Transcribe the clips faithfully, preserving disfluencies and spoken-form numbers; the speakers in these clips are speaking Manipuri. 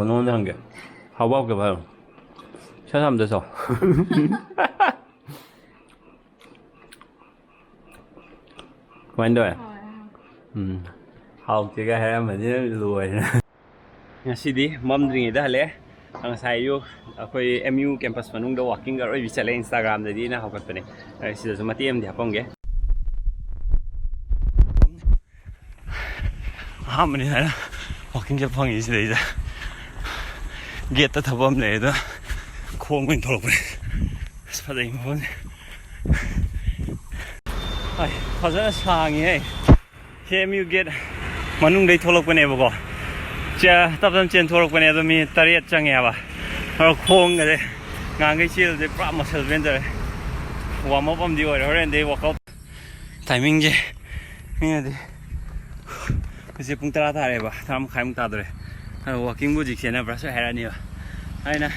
ꯅꯉꯣꯟꯗ ꯍꯪꯒꯦ꯫ ꯍꯥꯎꯕ ꯍꯥꯎꯇꯕ ꯍꯥꯏꯔꯣ꯫ ꯁꯠ ꯁꯠ ꯑꯝꯇ ꯆꯥꯎ꯫ ꯀꯃꯥꯏꯅ ꯇꯧꯋꯦ? ꯎꯝ꯫ ꯍꯥꯎꯇꯦꯒ ꯍꯥꯏꯔꯝꯃꯗꯤ ꯂꯣꯏꯔꯦ꯫ ꯉꯁꯤꯗꯤ ꯃꯝꯗ꯭ꯔꯤꯉꯩꯗ ꯍꯜꯂꯛꯑꯦ꯫ ꯉꯁꯥꯏ ꯑꯌꯨꯛ ꯑꯩꯈꯣꯏ M U campus ꯃꯅꯨꯡꯗ walking ꯑꯔꯣꯏꯕꯤ ꯆꯠꯂꯦ꯫ Instagram-ꯗꯗꯤ ꯑꯩꯅ ꯍꯧꯒꯠꯄꯅꯦ꯫ ꯑꯩ ꯁꯤꯗꯁꯨ ꯃꯇꯦꯛ ꯑꯃꯗꯤ ꯍꯥꯞꯄꯝꯒꯦ꯫ ꯑꯍꯥꯟꯕꯅꯤ ꯍꯥꯏꯅ walking ꯆꯠꯄ ꯐꯪꯉꯤ ꯁꯤꯗꯩꯗ꯫ Gate-ꯇ ꯊꯕꯛ ꯑꯃ ꯂꯩ, ꯑꯗ ꯈꯣꯡ ꯑꯣꯏꯅ ꯊꯣꯛꯂꯛꯄꯅꯦ꯫ ꯑꯁ, ꯐꯖꯩ ꯃꯐꯝꯁꯦ꯫ ꯑꯩ ꯐꯖꯅ ꯁꯥꯡꯉꯤꯍꯦ꯫ ꯁꯤ M U gate ꯃꯅꯨꯡꯗꯩ ꯊꯣꯛꯂꯛꯄꯅꯦꯕꯀꯣ꯫ ꯆꯦ-, ꯇꯞ ꯇꯞꯅ ꯆꯦꯟꯊꯣꯔꯛꯄꯅꯦ, ꯑꯗꯣ ꯃꯤ ꯇꯔꯦꯠ ꯆꯪꯉꯦ ꯍꯥꯏꯕ꯫ ꯑꯗꯣ ꯈꯣꯡꯒꯁꯦ ꯉꯥꯡꯈꯩ ꯆꯦꯜꯂꯁꯦ ꯄꯨꯔꯥ muscle pain ꯇꯧꯔꯦ꯫ Warm up ꯑꯃꯗꯤ ꯑꯣꯏꯔꯦ, ꯍꯣꯔꯦꯟꯗꯩ workout꯫ Timing-ꯁꯦ ꯃꯤꯅꯗꯤ ꯍꯧꯖꯤꯛ ꯄꯨꯡ ꯇꯔꯥ ꯇꯥꯔꯦꯕ, ꯇꯔꯥ ꯃꯈꯥꯏꯃꯨꯛ ꯇꯥꯗꯣꯔꯦ꯫ ꯑꯗꯣ walking-ꯕꯨ ꯍꯧꯖꯤꯛ ꯆꯦꯟꯅꯕ꯭ꯔꯥ ꯁꯣꯏ ꯍꯥꯏꯔꯛꯑꯅꯦꯕ꯫ ꯑꯩꯅ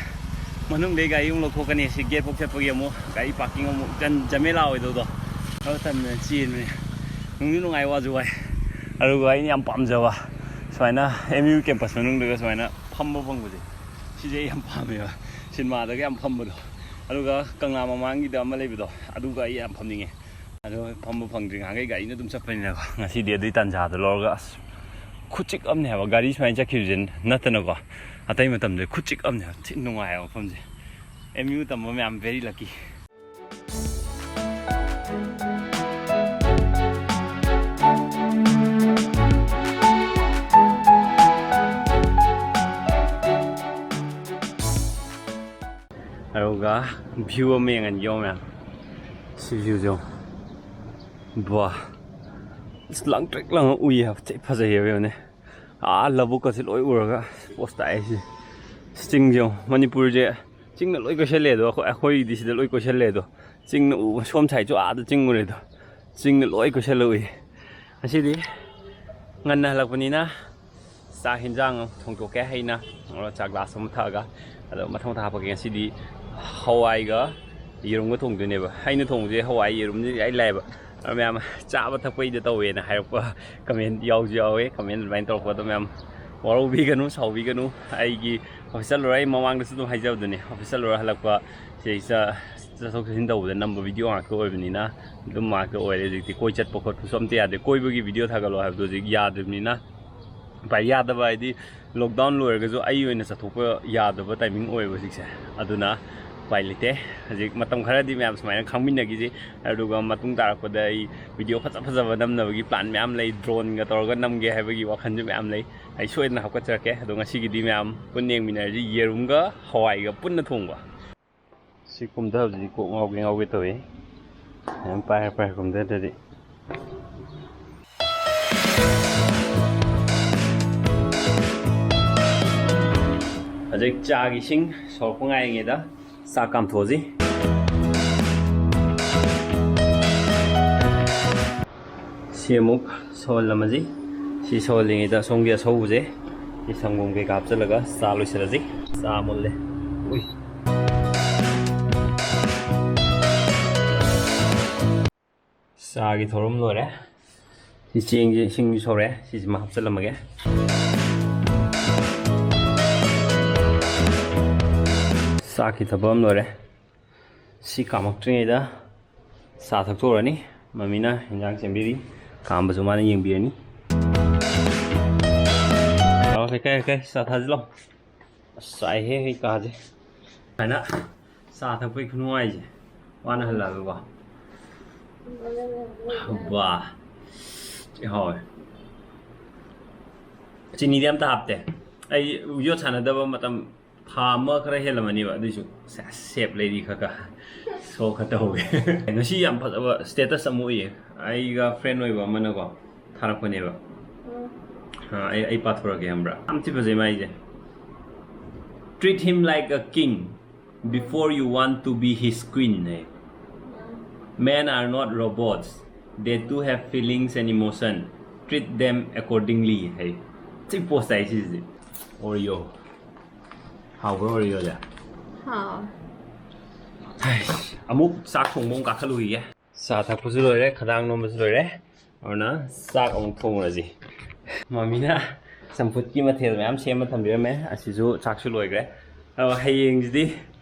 ꯃꯅꯨꯡꯗꯩ ꯒꯥꯔꯤ ꯑꯃꯨꯛ ꯂꯧꯊꯣꯛꯀꯅꯤ, ꯁꯤ gate ꯐꯥꯎ ꯆꯠꯄꯒꯤ ꯑꯃꯨꯛ ꯒꯥꯔꯤ parking ꯑꯃꯨꯛ ꯖꯟ-, ꯖꯃꯦꯂꯥ ꯑꯣꯏꯗꯧꯗꯣ꯫ ꯑꯗꯨ ꯇꯟꯗꯅ ꯆꯦꯟꯕꯅꯦ꯫ ꯅꯨꯡꯗꯤ ꯅꯨꯡꯉꯥꯏ, ꯋꯥꯁꯨ ꯋꯥꯏ꯫ ꯑꯗꯨꯒ ꯑꯩꯅ ꯌꯥꯝ ꯄꯥꯝꯖꯕ ꯁꯨꯃꯥꯏꯅ M U campus ꯃꯅꯨꯡꯗꯒ ꯁꯨꯃꯥꯏꯅ ꯐꯝꯕ ꯐꯪꯕꯁꯦ, ꯁꯤꯁꯦ ꯑꯩ ꯌꯥꯝ ꯄꯥꯝꯃꯦꯕ꯫ ꯁꯤꯅꯦꯃꯥꯗꯒ ꯌꯥꯝ ꯐꯝꯕꯗꯣ꯫ ꯑꯗꯨꯒ ꯀꯪꯂꯥ ꯃꯃꯥꯡꯒꯤꯗ ꯑꯃ ꯂꯩꯕꯗꯣ, ꯑꯗꯨꯒ ꯑꯩ ꯌꯥꯝ ꯐꯝꯅꯤꯡꯉꯦ꯫ ꯑꯗꯣ ꯐꯝꯕ ꯐꯪꯗ꯭ꯔꯤ ꯉꯥꯡꯈꯩ ꯒꯥꯔꯤꯅ ꯑꯗꯨꯝ ꯆꯠꯄꯅꯤꯅꯀꯣ, ꯉꯁꯤꯗꯤ ꯑꯗꯨꯏ ꯇꯥꯟꯖꯥꯗꯣ ꯂꯧꯔꯒ, ꯑꯁ, ꯈꯨꯆꯤꯛ ꯑꯃꯅꯦ ꯍꯥꯏꯕ꯫ ꯒꯥꯔꯤ ꯁꯨꯃꯥꯏꯅ ꯆꯠꯈꯤꯕꯁꯦ ꯅꯠꯇꯅꯀꯣ, ꯑꯇꯩ ꯃꯇꯝꯗ ꯈꯨꯆꯤꯛ ꯑꯃꯅꯦ ꯍꯥꯏꯕ꯫ ꯊꯤ ꯅꯨꯡꯉꯥꯏꯕ ꯃꯐꯝꯁꯦ꯫ M U ꯇꯝꯕ ꯃꯌꯥꯝ very lucky꯫ ꯑꯗꯨꯒ view ꯑꯃ ꯌꯦꯡꯉꯅꯤ, ꯌꯦꯡꯉꯣ ꯃꯌꯥꯝ꯫ ꯁꯤ view-ꯁꯦ ꯌꯦꯡꯉꯣ꯫ ꯕꯥ꯫ ꯑꯁ, ꯂꯪꯇ꯭ꯔꯤꯛ ꯂꯪꯉ ꯎꯏ ꯍꯥꯏꯕ, ꯊꯤ ꯐꯖꯩ ꯍꯥꯏꯕ, ꯌꯦꯡꯉꯨꯅꯦ꯫ ꯑꯥ, ꯂꯧꯕꯨꯛꯀꯁꯦ ꯂꯣꯏ ꯎꯔꯒ post ꯇꯥꯛꯑꯦ ꯁꯤ꯫ ꯆꯤꯡꯁꯦ ꯌꯦꯡꯉꯣ, ꯃꯅꯤꯄꯨꯔꯁꯦ ꯆꯤꯡꯅ ꯂꯣꯏ ꯀꯣꯏꯁꯜꯂꯦ ꯑꯗꯣ, ꯑꯩꯈꯣꯏ, ꯑꯩꯈꯣꯏꯒꯤꯗꯤ ꯁꯤꯗ ꯂꯣꯏ ꯀꯣꯏꯁꯜꯂꯦ ꯑꯗꯣ꯫ ꯆꯤꯡꯅ ꯎ-, ꯁꯣꯝ side-ꯁꯨ ꯑꯥꯗ ꯆꯤꯡ ꯎꯔꯦ ꯑꯗꯣ꯫ ꯆꯤꯡꯅ ꯂꯣꯏ ꯀꯣꯏꯁꯜꯂ ꯎꯏ꯫ ꯉꯁꯤꯗꯤ ꯉꯟꯅ ꯍꯜꯂꯛꯄꯅꯤꯅ ꯆꯥꯛ ꯍꯦꯟꯖꯥꯡ ꯑꯃ ꯊꯣꯡꯗꯣꯛꯀꯦ ꯑꯩꯅ, ꯑꯗꯨꯒ ꯆꯥ glass ꯑꯃ ꯊꯛꯑꯒ꯫ ꯑꯗꯣ ꯃꯊꯪ ꯃꯊꯪ ꯍꯥꯞꯄꯛꯀꯦ꯫ ꯉꯁꯤꯗꯤ ꯍꯋꯥꯏꯒ ꯌꯦꯔꯨꯝꯒ ꯊꯣꯡꯗꯣꯏꯅꯦꯕ꯫ ꯑꯩꯅ ꯊꯣꯡꯕꯁꯦ ꯍꯋꯥꯏ ꯌꯦꯔꯨꯝꯁꯦ ꯏꯔꯥꯏ ꯂꯥꯏꯌꯦꯕ꯫ ꯑꯗꯣ ꯃꯌꯥꯝ ꯆꯥꯕ ꯊꯛꯄꯩꯗ ꯇꯧꯋꯦꯅ ꯍꯥꯏꯔꯛꯄ comment ꯌꯥꯎꯁꯨ ꯌꯥꯎꯋꯦ꯫ Comment ꯑꯗꯨꯃꯥꯏꯅ ꯇꯧꯔꯛꯄ ꯑꯗꯣ ꯃꯌꯥꯝ ꯋꯥꯔꯧꯕꯤꯒꯅꯨ, ꯁꯥꯎꯕꯤꯒꯅꯨ꯫ ꯑꯩꯒꯤ ꯑꯣꯐꯤꯁ ꯆꯠꯂꯨꯔ, ꯑꯩ ꯃꯃꯥꯡꯗꯁꯨ ꯑꯗꯨꯝ ꯍꯥꯏꯖꯕꯗꯨꯅꯤ, ꯑꯣꯐꯤꯁ ꯆꯠꯂꯨꯔ ꯍꯜꯂꯛꯄ ꯁꯤ ꯆ-, ꯆꯠꯊꯣꯛ ꯆꯠꯁꯤꯟ ꯇꯧꯕꯗ ꯅꯝꯕ ꯚꯤꯗꯤꯑꯣ ꯉꯥꯛꯇ ꯑꯣꯏꯕꯅꯤꯅ ꯑꯗꯨꯝ ꯉꯥꯛꯇ ꯑꯣꯏꯔꯦ꯫ ꯍꯧꯖꯤꯛꯇꯤ ꯀꯣꯏ ꯆꯠꯄ ꯈꯣꯠꯄꯁꯨ ꯑꯝꯇ ꯌꯥꯗꯦ, ꯀꯣꯏꯕꯒꯤ ꯚꯤꯗꯤꯑꯣ ꯊꯥꯒꯠꯂꯣ ꯍꯥꯏꯕꯗꯣ ꯍꯧꯖꯤꯛ ꯌꯥꯗ꯭ꯔꯤꯕꯅꯤꯅ꯫ ꯎꯄꯥꯏ ꯌꯥꯗꯕ ꯍꯥꯏꯗꯤ ꯂꯣꯛꯗꯥꯎꯟ ꯂꯣꯏꯔꯒꯁꯨ ꯑꯩ ꯑꯣꯏꯅ ꯆꯠꯊꯣꯛꯄ ꯌꯥꯗꯕ ꯇꯥꯏꯃꯤꯡ ꯑꯣꯏꯌꯦꯕ ꯍꯧꯖꯤꯛꯁꯦ꯫ ꯑꯗꯨꯅ ꯎꯄꯥꯏ ꯂꯩꯇꯦ꯫ ꯍꯧꯖꯤꯛ ꯃꯇꯝ ꯈꯔꯗꯤ ꯃꯌꯥꯝ ꯁꯨꯃꯥꯏꯅ ꯈꯪꯃꯤꯟꯅꯈꯤꯁꯤ, ꯑꯗꯨꯒ ꯃꯇꯨꯡ ꯇꯥꯔꯛꯄꯗ ꯑꯩ ꯚꯤꯗꯤꯑꯣ ꯐꯖ ꯐꯖꯕ ꯅꯝꯅꯕꯒꯤ ꯄ꯭ꯂꯥꯟ ꯃꯌꯥꯝ ꯂꯩ, ꯗ꯭ꯔꯣꯟꯒ ꯇꯧꯔꯒ ꯅꯝꯒꯦ ꯍꯥꯏꯕꯒꯤ ꯋꯥꯈꯜꯁꯨ ꯃꯌꯥꯝ ꯂꯩ꯫ ꯑꯩ ꯁꯣꯏꯗꯅ ꯍꯥꯞꯀꯠꯆꯔꯛꯀꯦ꯫ ꯑꯗꯣ ꯉꯁꯤꯒꯤꯗꯤ ꯃꯌꯥꯝ ꯄꯨꯟꯅ ꯌꯦꯡꯃꯤꯟꯅꯔꯁꯤ, ꯌꯦꯔꯨꯝꯒ ꯍꯋꯥꯏꯒ ꯄꯨꯟꯅ ꯊꯣꯡꯕ꯫ ꯁꯤ ꯀꯨꯝꯊꯕꯁꯤꯗꯤ ꯀꯣꯛ ꯉꯥꯎꯒꯦ ꯉꯥꯎꯒꯦ ꯇꯧꯏ꯫ ꯃꯌꯥꯝ ꯄꯥꯏꯔ ꯄꯥꯏꯔ ꯀꯨꯝꯊꯗ꯭ꯔꯗꯤ꯫ ꯍꯧꯖꯤꯛ ꯆꯥꯒꯤ ꯏꯁꯤꯡ ꯁꯧꯔꯛꯄ ꯉꯥꯏꯔꯤꯉꯩꯗ ꯆꯥꯛ ꯀꯥꯝꯊꯣꯛꯑꯁꯤ꯫ ꯁꯤ ꯑꯃꯨꯛ ꯁꯧꯍꯜꯂꯝꯃꯁꯤ꯫ ꯁꯤ ꯁꯧꯍꯜꯂꯤꯉꯩꯗ ꯁꯣꯝꯒꯤ ꯑꯁꯧꯕꯁꯦ ꯁꯤ ꯁꯪꯒꯣꯝ ꯀꯩꯀꯥ ꯍꯥꯞꯆꯤꯜꯂꯒ ꯆꯥ ꯂꯣꯏꯁꯤꯜꯂꯁꯤ꯫ ꯆꯥ ꯃꯨꯜꯂꯦ꯫ ꯎꯏ꯫ ꯆꯥꯒꯤ ꯊꯧꯔꯝ ꯂꯣꯏꯔꯦ꯫ ꯁꯤ ꯆꯦꯡꯁꯦ ꯏꯁꯤꯡꯁꯨ ꯁꯧꯔꯦ꯫ ꯁꯤꯁꯤꯃ ꯍꯥꯞꯆꯤꯜꯂꯝꯃꯒꯦ꯫ ꯆꯥꯛꯀꯤ ꯊꯕꯛ ꯑꯃ ꯂꯣꯏꯔꯦ꯫ ꯁꯤ ꯀꯥꯝꯃꯛꯇ꯭ꯔꯤꯉꯩꯗ ꯆꯥ ꯊꯛꯇꯣꯛꯎꯔꯅꯤ꯫ ꯃꯃꯤꯅ ꯏꯟꯖꯥꯡ ꯁꯦꯝꯕꯤꯔꯤ, ꯀꯥꯝꯕꯁꯨ ꯃꯥꯅ ꯌꯦꯡꯕꯤꯔꯅꯤ꯫ ꯑꯣ, ꯀꯩ, ꯀꯩ, ꯀꯩ, ꯆꯥ ꯊꯥꯖꯤꯜꯂꯣ꯫ ꯑꯁ, ꯆꯥꯏꯍꯦ, ꯑꯩ ꯀꯥꯁꯦ꯫ ꯁꯨꯃꯥꯏꯅ ꯆꯥ ꯊꯛꯄꯒꯤ ꯈꯨꯅꯨꯡꯉꯥꯏꯁꯦ, ꯋꯥꯅ ꯍꯜꯂꯛꯑꯒꯀꯣ꯫ ꯋꯥ, ꯊꯤ ꯍꯥꯎꯋꯦ꯫ ꯆꯤꯅꯤꯗꯤ ꯑꯝꯇ ꯍꯥꯞꯇꯦ꯫ ꯑꯩ ꯌꯣꯠ ꯁꯥꯟꯅꯗꯕ ꯃꯇꯝ ꯊꯥ ꯑꯃ ꯈꯔ ꯍꯦꯜꯂꯝꯃꯅꯤꯕ, ꯑꯗꯨꯏꯁꯨ ꯁꯦꯁ, ꯁꯦꯞ ꯂꯩꯔꯤ ꯈꯔ ꯈꯔ꯫ ꯁꯣ ꯈꯔ ꯇꯧꯍꯧꯒꯦ꯫ ꯉꯁꯤ ꯌꯥꯝ ꯐꯖꯕ status ꯑꯃ ꯎꯏꯌꯦ, ꯑꯩꯒ friend ꯑꯣꯏꯕ ꯑꯃꯅꯀꯣ ꯊꯥꯔꯛꯄꯅꯦꯕ꯫ ꯑꯥ, ꯑꯩ, ꯑꯩ ꯄꯥꯊꯣꯔꯛꯀꯦ, ꯈꯪꯕ꯭ꯔꯥ? ꯌꯥꯝ ꯊꯤ ꯐꯖꯩ ꯃꯥꯏꯁꯦ꯫ "Treat him like a king before you want to be his queen" high. "Men are not robots. They too have feelings and emotion. Treat them accordingly" ꯍꯥꯏ꯫ ꯊꯤ post ꯇꯥꯏ ꯁꯤꯁꯤꯗꯤ꯫ Oreo꯫ ꯍꯥꯎꯕ꯭ꯔꯣ Oreoꯁꯦ? ꯍꯥꯎ꯫ ꯍꯩꯁ, ꯑꯃꯨꯛ ꯆꯥꯛ ꯊꯣꯡꯕ ꯑꯃꯨꯛ ꯀꯥꯈꯠꯂꯨꯈꯤꯒꯦ꯫ ꯆꯥ ꯊꯛꯄꯁꯨ ꯂꯣꯏꯔꯦ, ꯈꯗꯥꯡ ꯅꯣꯝꯕꯁꯨ ꯂꯣꯏꯔꯦ꯫ ꯑꯗꯨꯅ ꯆꯥꯛ ꯑꯃꯨꯛ ꯊꯣꯡꯉꯨꯔꯁꯤ꯫ ꯃꯃꯤꯅ ꯆꯝꯐꯨꯠꯀꯤ ꯃꯊꯦꯜ ꯃꯌꯥꯝ ꯁꯦꯝꯃ ꯊꯝꯕꯤꯔꯝꯃꯦ꯫ ꯑꯁꯤꯁꯨ ꯆꯥꯛꯁꯨ ꯂꯣꯏꯈ꯭ꯔꯦ꯫ ꯑꯗꯣ ꯍꯌꯦꯡꯁꯤꯗꯤ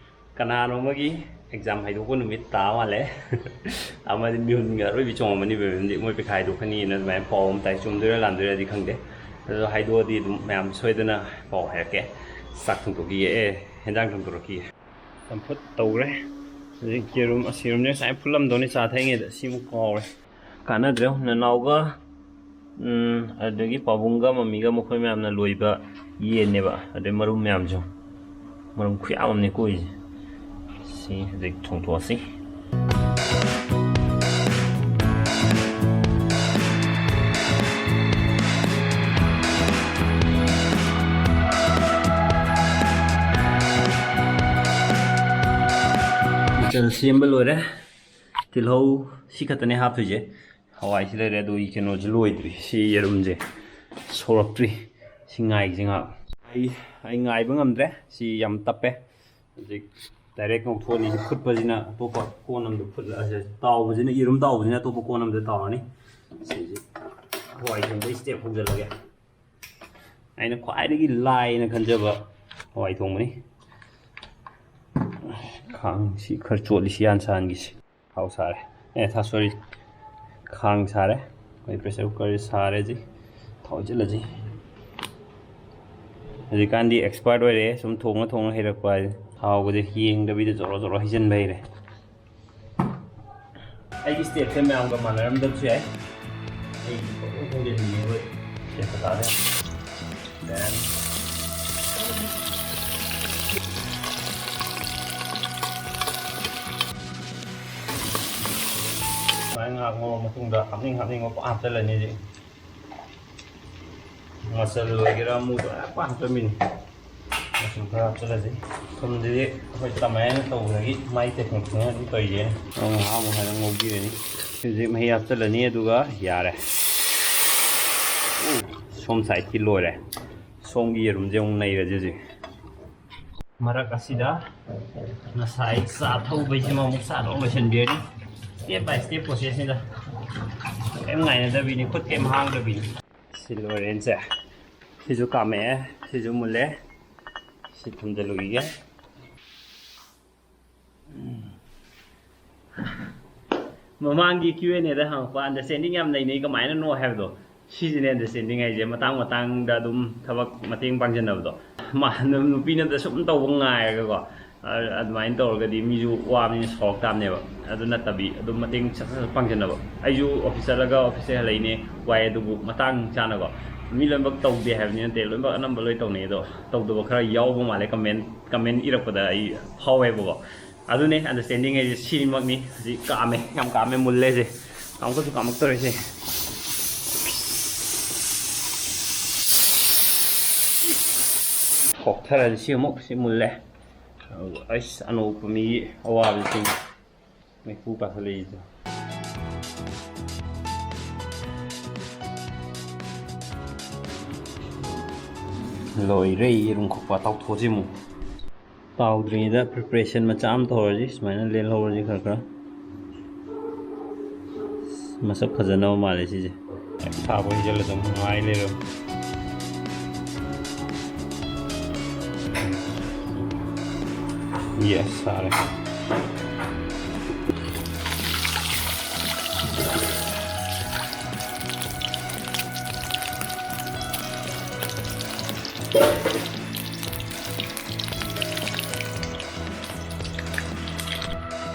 ꯀꯅꯥꯅꯣ ꯑꯃꯒꯤ ꯑꯦꯛꯖꯥꯝ ꯍꯥꯏꯗꯣꯛꯄ ꯅꯨꯃꯤꯠ ꯇꯥ ꯃꯥꯜꯂꯦ꯫ ꯑꯃꯗꯤ ꯃꯤꯍꯨꯟꯒ ꯑꯔꯣꯏꯕꯤ ꯆꯣꯡꯉꯝꯃꯅꯤ ꯕꯦꯕꯦꯝꯗꯤ꯫ ꯃꯣꯏ ꯄꯩꯈꯥ ꯍꯥꯏꯗꯣꯛꯀꯅꯤꯅ ꯑꯗꯨꯃꯥꯏꯅ ꯄꯥꯎ ꯑꯃ ꯇꯥꯏ꯫ ꯆꯨꯝꯗꯣꯏꯔꯥ ꯂꯥꯟꯗꯣꯏꯔꯥꯗꯤ ꯈꯪꯗꯦ꯫ ꯑꯗꯣ ꯍꯥꯏꯗꯣꯛꯑꯗꯤ ꯑꯗꯨꯝ ꯃꯌꯥꯝ ꯁꯣꯏꯗꯅ ꯄꯥꯎ ꯍꯥꯏꯔꯛꯀꯦ꯫ ꯆꯥꯛ ꯊꯣꯡꯗꯣꯛꯈꯤꯒꯦ꯫ ꯑꯦ, ꯍꯦꯟꯖꯥꯡ ꯊꯣꯡꯗꯣꯔꯛꯈꯤꯒꯦ꯫ ꯆꯝꯐꯨꯠ ꯇꯧꯈ꯭ꯔꯦ꯫ ꯍꯧꯖꯤꯛ ꯌꯦꯔꯨꯝ, ꯑꯁ, ꯌꯦꯔꯨꯝꯁꯦ ꯉꯁꯥꯏ ꯐꯨꯠꯂꯝꯗꯧꯅꯤ ꯆꯥ ꯊꯛꯏꯉꯩꯗ꯫ ꯁꯤꯃꯨꯛ ꯀꯥꯎꯔꯦ꯫ ꯀꯥꯟꯅꯗ꯭ꯔꯦ꯫ ꯅꯅꯥꯎꯒ, ꯎꯝ, ꯑꯗꯨꯗꯒꯤ ꯄꯥꯕꯨꯡꯒ ꯃꯃꯤꯒ ꯃꯈꯣꯏ ꯃꯌꯥꯝꯅ ꯂꯣꯏꯕ ꯌꯦꯟꯅꯦꯕ꯫ ꯑꯗꯩ ꯃꯔꯨꯝ ꯃꯌꯥꯝꯁꯨ꯫ ꯃꯔꯨꯝ ꯈꯨꯌꯥꯝ ꯑꯃꯅꯦ ꯀꯣꯛꯏꯁꯦ꯫ ꯁꯤ ꯍꯧꯖꯤꯛ ꯊꯣꯡꯊꯣꯛꯑꯁꯤ꯫ ꯃꯆꯜ ꯁꯦꯝꯕ ꯂꯣꯏꯔꯦ꯫ ꯇꯤꯜꯍꯧ ꯁꯤ ꯈꯛꯇꯅꯦ ꯍꯥꯞꯇꯣꯏꯁꯦ꯫ ꯍꯋꯥꯏꯁꯤ ꯂꯩꯔꯦ, ꯑꯗꯨ ꯑꯩ ꯀꯩꯅꯣꯁꯤ ꯂꯣꯏꯗ꯭ꯔꯤ꯫ ꯁꯤ ꯌꯦꯔꯨꯝꯁꯦ ꯁꯧꯔꯛꯇ꯭ꯔꯤ꯫ ꯁꯤ ꯉꯥꯏꯒꯤꯁꯤ ꯉꯥꯏꯍꯥꯛ꯫ ꯑꯩ, ꯑꯩ ꯉꯥꯏꯕ ꯉꯝꯗ꯭ꯔꯦ꯫ ꯁꯤ ꯌꯥꯝ ꯇꯞꯄꯦ꯫ ꯍꯧꯖꯤꯛ ꯗꯥꯏꯔꯦꯛ ꯉꯧꯊꯣꯛꯑꯅꯤ꯫ ꯁꯤ ꯐꯨꯠꯄꯁꯤꯅ ꯑꯇꯣꯞꯄ ꯀꯣꯟ ꯑꯃꯗ ꯐꯨꯠꯂ-, ꯑꯁꯤ ꯇꯥꯎꯕꯁꯤꯅ, ꯌꯦꯔꯨꯝ ꯇꯥꯎꯕꯁꯤꯅ ꯑꯇꯣꯞꯄ ꯀꯣꯟ ꯑꯃꯗ ꯇꯥꯎꯔꯅꯤ꯫ ꯁꯤꯁꯦ ꯍꯋꯥꯏ ꯊꯣꯡꯕꯒꯤ ꯁ꯭ꯇꯦꯞ ꯍꯧꯖꯤꯜꯂꯒꯦ꯫ ꯑꯩꯅ ꯈ꯭ꯋꯥꯏꯗꯒꯤ ꯂꯥꯏꯅ ꯈꯟꯖꯕ ꯍꯋꯥꯏ ꯊꯣꯡꯕꯅꯤ꯫ ꯈꯥꯡꯁꯤ ꯈꯔ ꯆꯣꯠꯂꯤ, ꯁꯤ ꯍꯥꯟꯅ ꯁꯥꯍꯟꯈꯤꯁꯤ꯫ ꯊꯥꯎ ꯁꯥꯔꯦ꯫ ꯑꯦ, ꯊꯥ-, ꯁꯣꯔꯤ꯫ ꯈꯥꯡ ꯁꯥꯔꯦ꯫ ꯑꯩꯈꯣꯏ ꯄ꯭ꯔꯦꯁꯔ ꯀꯨꯀꯔ ꯁꯥꯔꯦ ꯍꯧꯖꯤꯛ꯫ ꯊꯥꯎ ꯍꯩꯖꯤꯜꯂꯁꯤ꯫ ꯍꯧꯖꯤꯛꯀꯥꯟꯗꯤ ꯑꯦꯛꯁꯄꯥꯔꯠ ꯑꯣꯏꯔꯦ, ꯁꯨꯝ ꯊꯣꯡꯉ ꯊꯣꯡꯉ ꯍꯩꯔꯛꯄ ꯍꯥꯏꯗꯤ꯫ ꯊꯥꯎꯒꯁꯦ ꯌꯦꯡꯗꯕꯤꯗ ꯖꯣꯔꯣ ꯖꯣꯔꯣ ꯍꯩꯖꯤꯟꯕ ꯍꯩꯔꯦ꯫ ꯑꯩꯒꯤ ꯁ꯭ꯇꯦꯞꯁꯦ ꯃꯌꯥꯝꯒ ꯃꯥꯟꯅꯔꯝꯗꯕꯁꯨ ꯌꯥꯏ꯫ ꯑꯩꯒꯤ ꯄꯪꯈꯣꯡ ꯈꯣꯡꯖꯤꯟꯕꯤꯅꯦ ꯑꯩꯈꯣꯏ ꯁꯦꯞ ꯇꯥꯔꯦ꯫ Then ꯁꯨꯃꯥꯏꯅ ꯉꯥꯏꯍꯥꯛ ꯉꯧꯔ ꯃꯇꯨꯡꯗ ꯍꯥꯞꯅꯤꯡ ꯍꯥꯞꯅꯤꯡꯕ ꯄꯪꯍꯥꯞ ꯍꯥꯞꯆꯜꯂꯅꯤ ꯍꯧꯖꯤꯛ꯫ ꯃꯆꯜ ꯑꯣꯏꯒꯦꯔꯥ ꯑꯃꯨꯛ ꯂꯣꯏꯅ ꯄꯥꯟ ꯆꯠꯃꯤꯟꯅꯩ꯫ ꯃꯆꯨ ꯈꯔ ꯍꯥꯞꯆꯤꯜꯂꯁꯤ꯫ ꯊꯨꯝꯁꯤꯗꯤ ꯑꯩꯈꯣꯏ ꯇꯃꯥꯏꯅ ꯇꯧꯕꯗꯒꯤ ꯃꯥꯏ ꯇꯦꯛꯅꯤꯛꯁꯤꯅ ꯑꯗꯨꯝ ꯇꯧꯔꯤꯁꯦ꯫ ꯑꯗꯨꯝ ꯉꯥꯏꯍꯥꯛ ꯑꯃꯨꯛ ꯍꯥꯏꯅ ꯉꯧꯕꯤꯔꯅꯤ꯫ ꯍꯧꯖꯤꯛ ꯃꯍꯤ ꯍꯥꯞꯆꯤꯜꯂꯅꯤ ꯑꯗꯨꯒ ꯌꯥꯔꯦ꯫ ꯎ, ꯁꯣꯝ ꯁꯥꯏꯠꯀꯤ ꯂꯣꯏꯔꯦ꯫ ꯁꯣꯝꯒꯤ ꯌꯦꯔꯨꯝꯁꯦ ꯑꯃꯨꯛ ꯅꯩꯔꯁꯤ ꯍꯧꯖꯤꯛ꯫ ꯃꯔꯛ ꯑꯁꯤꯗ ꯉꯁꯥꯏ ꯆꯥ ꯊꯧꯕꯩꯁꯤꯃ ꯑꯃꯨꯛ ꯆꯥ ꯂꯣꯏ ꯂꯣꯏꯁꯤꯟꯕꯤꯔꯅꯤ꯫ Step by step processꯅꯤꯗ꯫ ꯀꯩꯝ ꯉꯥꯏꯅꯗꯕꯤꯅꯤ, ꯈꯨꯠ ꯀꯩꯝ ꯍꯥꯡꯗꯕꯤꯅꯤ꯫ ꯁꯤ ꯂꯣꯏꯔꯦꯅꯁꯦ꯫ ꯁꯤꯁꯨ ꯀꯥꯝꯃꯛꯑꯦ, ꯁꯤꯁꯨ ꯃꯨꯜꯂꯦ꯫ ꯁꯤ ꯊꯝꯖꯤꯜꯂꯨꯈꯤꯒꯦ꯫ ꯃꯃꯥꯡꯒꯤ Q and A ꯗ ꯍꯪꯉꯛꯄ understanding ꯌꯥꯝ ꯂꯩꯅꯩ ꯀꯃꯥꯏꯅꯅꯣ ꯍꯥꯏꯕꯗꯣ, ꯁꯤꯁꯤꯅꯦ understanding ꯍꯥꯏꯁꯦ꯫ ꯃꯇꯥꯡ ꯃꯇꯥꯡꯗ ꯑꯗꯨꯝ ꯊꯕꯛ ꯃꯇꯦꯡ ꯄꯥꯡꯁꯤꯟꯅꯕꯗꯣ꯫ ꯃꯥ-, ꯅꯨꯄꯤꯅꯗ ꯁꯨꯝ ꯇꯧꯕ ꯉꯥꯏꯔꯒꯀꯣ, ꯑ-, ꯑꯗꯨꯃꯥꯏꯅ ꯇꯧꯔꯒꯗꯤ ꯃꯤꯁꯨ ꯋꯥꯕꯅꯤꯅ ꯁꯥꯎꯔꯛ ꯇꯥꯕꯅꯦꯕ꯫ ꯑꯗꯨ ꯅꯠꯇꯕꯤ ꯑꯗꯨꯝ ꯃꯇꯦꯡ ꯁꯠ ꯁꯠ ꯄꯥꯡꯁꯤꯟꯅꯕ꯫ ꯑꯩꯁꯨ office ꯆꯠꯂꯒ office ꯇ ꯍꯜꯂꯛꯏꯅꯦ, ꯋꯥꯏ, ꯑꯗꯨꯕꯨ ꯃꯇꯥꯡ ꯆꯥꯅꯀꯣ꯫ ꯃꯤ ꯂꯣꯏꯅꯃꯛ ꯇꯧꯗꯦ ꯍꯥꯏꯕꯗꯤ ꯅꯠꯇꯦ, ꯂꯣꯏꯅꯃꯛ ꯑꯅꯝꯕ ꯂꯣꯏ ꯇꯧꯅꯩ꯫ ꯑꯗꯣ ꯇꯧꯗꯕ ꯈꯔ ꯌꯥꯎꯕ ꯃꯥꯜꯂꯦ, comment, comment ꯏꯔꯛꯄꯗ ꯑꯩ ꯐꯥꯎꯋꯦꯕꯀꯣ꯫ ꯑꯗꯨꯅꯦ understanding ꯍꯥꯏꯁꯦ ꯁꯤꯃꯛꯅꯤ꯫ ꯍꯧꯖꯤꯛ ꯀꯥꯝꯃꯦ, ꯌꯥꯝ ꯀꯥꯝꯃꯦ, ꯃꯨꯜꯂꯦ ꯁꯦ꯫ ꯑꯃꯨꯛꯀꯁꯨ ꯀꯥꯝꯃꯛꯇꯧꯔꯦ ꯁꯦ꯫ ꯈꯣꯛꯊꯔꯗꯤ ꯁꯤ ꯑꯃꯨꯛ, ꯁꯤ ꯃꯨꯜꯂꯦ꯫ ꯑꯩꯁ, ꯑꯅꯣꯛꯄ ꯃꯤꯒꯤ ꯑꯋꯥꯕꯁꯤꯡ꯫ ꯃꯩꯈꯨ ꯀꯥꯈꯠꯂꯛꯏꯗꯣ꯫ ꯂꯣꯏꯔꯦ, ꯌꯦꯔꯨꯝ ꯈꯣꯛꯄ꯫ ꯇꯥꯎꯊꯣꯛꯑꯁꯤ ꯑꯃꯨꯛ꯫ ꯇꯥꯎꯗ꯭ꯔꯤꯉꯩꯗ preparation ꯃꯆꯥ ꯑꯃ ꯇꯧꯔꯁꯤ꯫ ꯁꯨꯃꯥꯏꯅ ꯂꯦꯜꯍꯧꯔꯁꯤ ꯈꯔ ꯈꯔ꯫ ꯃꯁꯛ ꯐꯖꯅꯕ ꯃꯥꯜꯂꯦ ꯁꯤꯁꯦ꯫ ꯁꯥꯕ ꯍꯩꯖꯤꯜꯂ ꯑꯗꯨꯝ ꯉꯥꯏ ꯂꯩꯔꯣ꯫ Yes, ꯁꯥꯔꯦ꯫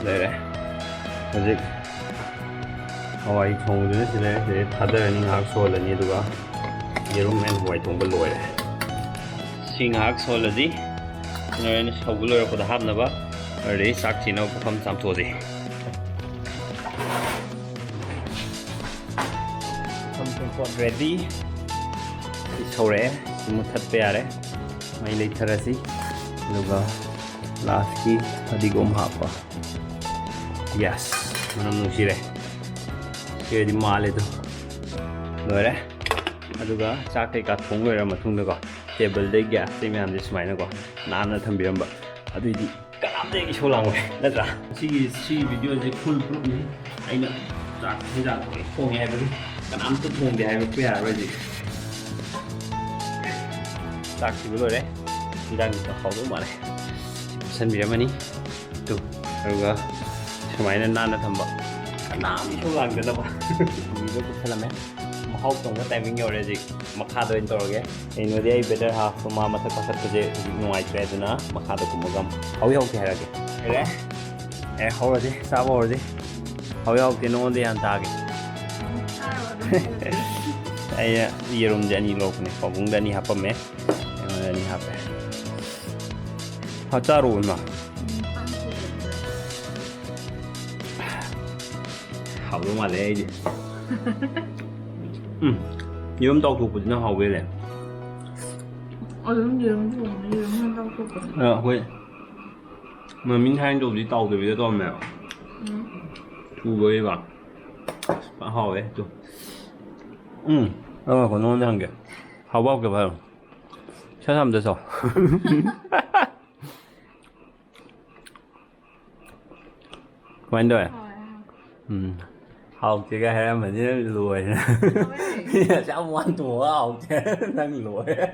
ꯂꯩꯔꯦ꯫ ꯍꯧꯖꯤꯛ ꯍꯋꯥꯏ ꯊꯣꯡꯕꯗꯨꯅ ꯁꯤ ꯂꯩꯔꯦ꯫ ꯁꯤꯗꯩ ꯊꯥꯗꯔꯅꯤ, ꯉꯥꯏꯍꯥꯛ ꯁꯧꯍꯜꯂꯅꯤ, ꯑꯗꯨꯒ ꯌꯦꯔꯨꯝ and ꯍꯋꯥꯏ ꯊꯣꯡꯕ ꯂꯣꯏꯔꯦ꯫ ꯁꯤ ꯉꯥꯏꯍꯥꯛ ꯁꯧꯍꯜꯂꯁꯤ꯫ ꯁꯤ ꯂꯣꯏꯔꯦ, ꯁꯧꯕ ꯂꯣꯏꯔꯛꯄꯗ ꯍꯥꯞꯅꯕ꯫ ꯑꯗꯨꯗꯩ ꯆꯥꯛ ꯊꯤꯅꯕ ꯄꯨꯈꯝ ꯆꯥꯝꯊꯣꯛꯑꯁꯤ꯫ ꯄꯨꯈꯝ ꯇꯦꯡꯀꯣꯠ ready꯫ ꯁꯤ ꯁꯧꯔꯛꯑꯦ꯫ ꯁꯤ ꯃꯨꯠꯊꯠꯄ ꯌꯥꯔꯦ꯫ ꯃꯩ ꯂꯩꯊꯔꯁꯤ꯫ ꯑꯗꯨꯒ last ꯀꯤ ꯐꯗꯤꯒꯣꯝ ꯍꯥꯞꯄ꯫ Yes, ꯃꯅꯝ ꯅꯨꯡꯁꯤꯔꯦ꯫ ꯁꯤꯗꯤ ꯃꯥꯜꯂꯦ ꯑꯗꯣ꯫ ꯂꯣꯏꯔꯦ꯫ ꯑꯗꯨꯒ ꯆꯥꯛ ꯀꯩꯀꯥ ꯊꯣꯡ ꯂꯣꯏꯔ ꯃꯇꯨꯡꯗꯀꯣ, table ꯗꯩ gas ꯇꯩ ꯃꯌꯥꯝꯁꯦ ꯁꯨꯃꯥꯏꯅꯀꯣ ꯅꯥꯟꯅ ꯊꯝꯕꯤꯔꯝꯕ꯫ ꯑꯗꯨꯏꯗꯤ ꯀꯅꯥꯝꯇ ꯏꯁꯧ ꯂꯥꯡꯉꯣꯏ, ꯅꯠꯇ꯭ꯔꯥ? ꯁꯤꯒꯤ, ꯁꯤꯒꯤ video ꯁꯦ full proof ꯅꯤ꯫ ꯑꯩꯅ ꯆꯥꯛ ꯍꯦꯟꯖꯥꯡ ꯂꯣꯏ ꯊꯣꯡꯉꯦ ꯍꯥꯏꯕꯒꯤ ꯀꯅꯥꯝꯇ ꯊꯣꯡꯗꯦ ꯍꯥꯏꯕ ꯌꯥꯔꯔꯣꯏ ꯍꯧꯖꯤꯛ꯫ ꯆꯥꯛ ꯊꯤꯕ ꯂꯣꯏꯔꯦ꯫ ꯏꯟꯖꯥꯡꯁꯤꯁꯨ ꯍꯥꯎꯗꯧ ꯃꯥꯜꯂꯦ꯫ ꯁꯤ ꯄꯨꯁꯟꯕꯤꯔꯝꯃꯅꯤ꯫ ꯇꯨ, ꯑꯗꯨꯒ ꯁꯨꯃꯥꯏꯅ ꯅꯥꯟꯅ ꯊꯝꯕ꯫ ꯀꯅꯥꯝ ꯏꯁꯧ ꯂꯥꯡꯗꯅꯕ꯫ ꯊꯨꯝꯁꯨ ꯀꯨꯞꯁꯜꯂꯝꯃꯦ꯫ ꯃꯍꯥꯎ ꯇꯪꯕ timing ꯌꯧꯔꯦ ꯍꯧꯖꯤꯛ꯫ ꯃꯈꯥꯗ ꯑꯣꯏꯅ ꯇꯧꯔꯒꯦ꯫ ꯀꯩꯅꯣꯗꯤ ꯑꯩ better half ꯇꯣ ꯃꯥ ꯃꯊꯛ ꯀꯥꯈꯠꯄꯁꯦ ꯍꯧꯖꯤꯛ ꯅꯨꯡꯉꯥꯏꯇ꯭ꯔꯦ, ꯑꯗꯨꯅ ꯃꯈꯥꯗ ꯀꯨꯝꯃꯒ ꯑꯃꯨꯛ ꯍꯥꯎꯏ ꯍꯥꯎꯇꯦ ꯍꯥꯏꯔꯛꯑꯒꯦ꯫ ꯂꯣꯏꯔꯦ꯫ ꯑꯦ, ꯍꯧꯔꯁꯤ, ꯆꯥꯕ ꯍꯧꯔꯁꯤ꯫ ꯍꯥꯎꯏ ꯍꯥꯎꯇꯦ ꯅꯉꯣꯟꯗ ꯍꯥꯟꯅ ꯇꯥꯒꯦ꯫ ꯑꯩ ꯌꯦꯔꯨꯝꯁꯦ ꯑꯅꯤ ꯂꯧꯔꯛꯄꯅꯦ, ꯄꯥꯕꯨꯡꯗ ꯑꯅꯤ ꯍꯥꯞꯄꯝꯃꯦ, ꯑꯩꯉꯣꯟꯗ ꯑꯅꯤ ꯍꯥꯞꯄꯦ꯫ ꯍꯥ, ꯆꯥꯔꯣ ꯏꯃꯥ꯫ ꯍꯥꯎꯗꯧ ꯃꯥꯜꯂꯦ ꯑꯩꯗꯤ꯫ ꯎꯝ, ꯌꯦꯔꯨꯝ ꯇꯥꯎꯊꯣꯛꯄꯁꯤꯅ ꯍꯥꯎꯕ ꯍꯦꯜꯂꯦ꯫ ꯑꯗꯨꯝ ꯌꯦꯔꯨꯝ ꯊꯣꯡꯉꯦ, ꯌꯦꯔꯨꯝ ꯍꯦꯟꯅ ꯇꯥꯎꯊꯣꯛꯄꯅꯦ꯫ ꯑ, ꯑꯩꯈꯣꯏ ꯃꯃꯤꯡ ꯍꯥꯏꯅ ꯇꯧꯕꯗꯤ ꯇꯥꯎꯗꯕꯤꯗ ꯇꯧꯔꯝꯃꯦꯕ꯫ ꯎꯝ꯫ ꯊꯨꯕꯒꯤꯀꯣ꯫ ꯑꯁ, ꯐꯖꯅ ꯍꯥꯎꯋꯦ ꯑꯗꯨ꯫ ꯎꯝ, ꯑ, ꯉꯥꯏꯈꯣ, ꯅꯉꯣꯟꯗ ꯍꯪꯒꯦ꯫ ꯍꯥꯎꯕ ꯍꯥꯎꯇꯕ ꯍꯥꯏꯔꯣ꯫ ꯁꯠ ꯁꯠ ꯑꯝꯇ ꯆꯥꯎ꯫ ꯀꯃꯥꯏꯅ ꯇꯧꯋꯦ? ꯍꯥꯎꯋꯦ, ꯍꯥꯎꯋꯦ꯫ ꯎꯝ꯫ ꯍꯥꯎꯇꯦꯒ ꯍꯥꯏꯔꯝꯃꯗꯤ ꯅꯪ ꯂꯣꯏꯔꯦ꯫ ꯍꯥꯎꯋꯦ꯫ ꯃꯤꯅ ꯑꯁꯨꯛ ꯌꯥꯝ ꯋꯥꯅ ꯊꯣꯡꯉꯒ ꯍꯥꯎꯇꯦ ꯍꯥꯏꯔ ꯅꯪ ꯂꯣꯏꯔꯦ꯫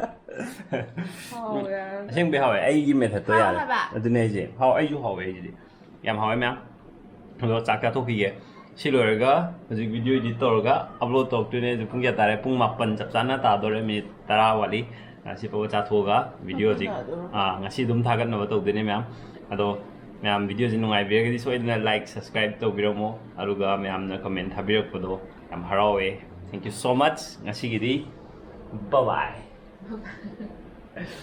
ꯍꯥꯎꯋꯦ꯫ ꯑꯁꯦꯡꯕꯩ ꯍꯥꯎꯋꯦ꯫ ꯑꯩꯒꯤ method ꯇꯣ ꯍꯥꯎꯋꯦ ꯌꯥꯔꯦ꯫ ꯍꯥꯏꯕ꯫ ꯑꯗꯨꯅꯦ ꯍꯥꯏꯁꯦ꯫ ꯍꯥꯎ-, ꯑꯩꯁꯨ ꯍꯥꯎꯋꯦ ꯑꯩꯁꯤꯗꯤ꯫ ꯌꯥꯝ ꯍꯥꯎꯋꯦ ꯃꯌꯥꯝ꯫ ꯑꯗꯣ ꯆꯥꯛ ꯆꯥꯊꯣꯛꯈꯤꯒꯦ꯫ ꯁꯤ ꯂꯣꯏꯔꯒ ꯍꯧꯖꯤꯛ video edit ꯇꯧꯔꯒ upload ꯇꯧꯔꯛꯇꯣꯏꯅꯦ꯫ ꯍꯧꯖꯤꯛ ꯄꯨꯡ ꯀꯌꯥ ꯇꯥꯔꯦ? ꯄꯨꯡ ꯃꯥꯄꯟ ꯆꯞ ꯆꯥꯅ ꯇꯥꯗꯣꯔꯦ, minute ꯇꯔꯥ ꯋꯥꯠꯂꯤ꯫ ꯑ, ꯁꯤ ꯐꯥꯎꯕ ꯆꯥꯊꯣꯛꯑꯒ video ꯍꯧꯖꯤꯛ, ꯃꯥꯄꯟ ꯇꯥꯗꯣꯔꯦ꯫ ꯑ, ꯉꯁꯤ ꯑꯗꯨꯝ ꯊꯥꯒꯠꯅꯕ ꯇꯧꯗꯣꯏꯅꯦ ꯃꯌꯥꯝ꯫ ꯑꯗꯣ ꯃꯌꯥꯝ video ꯁꯤ ꯅꯨꯡꯉꯥꯏꯕꯤꯔꯒꯗꯤ ꯁꯣꯏꯗꯅ like, subscribe ꯇꯧꯕꯤꯔꯝꯃꯣ꯫ ꯑꯗꯨꯒ ꯃꯌꯥꯝꯅ comment ꯊꯥꯕꯤꯔꯛꯄꯗꯣ ꯌꯥꯝ ꯍꯔꯥꯎꯋꯦ꯫ Thank you so much꯫ ꯉꯁꯤꯒꯤꯗꯤ bye bye꯫